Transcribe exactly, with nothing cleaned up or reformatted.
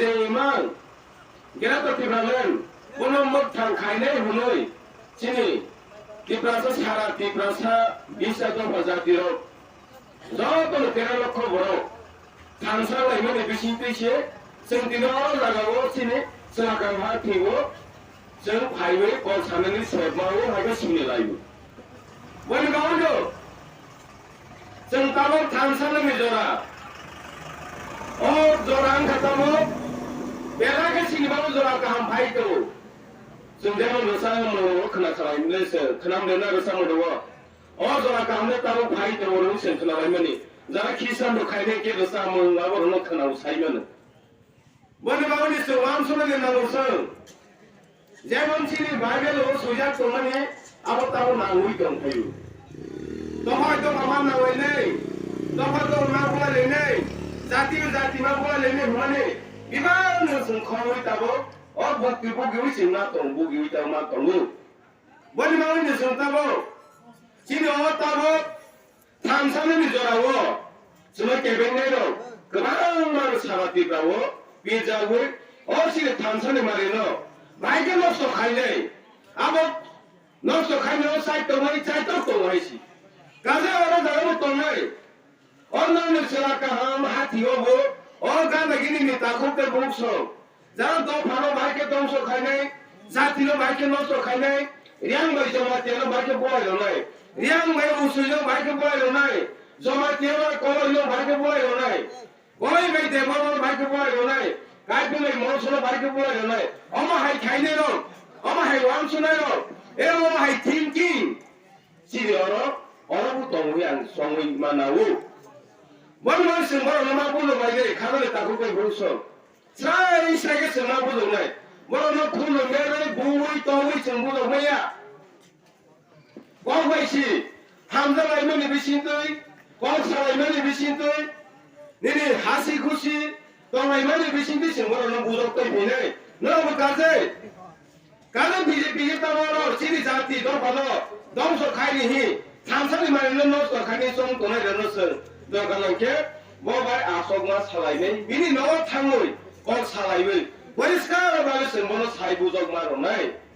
Tei mang, Greater Tipraland, bono mwkthang khainai hwnwi chini Tiprasa sara Tiprasa bisa dopha jatirok jotono tera lokho borok thansa laimani bisingtwi se chwng tini o jagao chini chwla kaham ha thwibo chwng phaiwi kok sanani sotma o hai khe simi laio. Boni bagwino chwng tabok thansa nangni jora. O jora wngkha tabok belai khe sini bagwi jora kaham phai tongo. Chwng jemon rwchapmung khna khalai mle se khna mle na rwchapmung tongo. O jora kaham le tabok phai tongo rwng se khna lai mani. Jara khisan bo khainai khe rwchapmung abo rwno khna sai mano. Boni bagwini chwng uansuknani nango chwng. Jemon chini Bible o swijak tongmani abo tamo nangwi tongphaio. Dophai dopha ma nanglainai, dopha dopha ma bulainai, jati jati ma bulainai hwnmani bibangno chwng khorwi tabok o bukti bugiwi chwng ma tong, bugiwi tamo ma tongo. Boni bagwini chwng tabok chini o tabok thansanani jorao chwngno kebengnai rok kwbangma sara Tripura o pirjagwi o chini thansani manwino bahai khe nosto khainai. Abo nosto khainai o chai tongmani chaitok tongo hai si. Kaisa oro jagao tongnai. O nokni chwla kaham hathi o bo o gana gini ni takhuk tei bukhuksong. Jara dophano bahai khe dongso khainai, jatino bahai khe nosto khainai, Riang bai Jamatia no bahai khe bolai rwnai, Riang bai Usui no bahai khe bolai rwnai, Jamatia bai Koloi no bahai khe bolai rwnai, Koloi bai Debbarma no bahai khe bolai rwnai, Kaipi bai Monso no bahai khe bolai rwnai. Omo hai khainai rok, omo hai uansuknai rok, e omo hai thinking. Chini oro, oro bo tongwi ang songwi manao. Boni bagwi chwng borokno ma bulo bai de, khabale takhuk bai bukhuksong. Srai srai khe chwng ma bujoknai. Borokno khulumya bai buwi tongwi chwng bujokmaya. Kok bai si, hamjak laimani bisingtwi, kok salaimani bisingtwi, nini hasi khusi tonglaimani bisingtwi chwng borokno bujok tongphinai. Norokbo kajai. Karon B J P khe tamo oro chini jati dophano dongso khaini hi thansani manwino nosto khaini chong tongnai rokno chwng doga nangkhe bo bai asokma salainai bini nogo thangwi kok salaiwi poriskar bagwi chwng bono sai bujokma rwnai.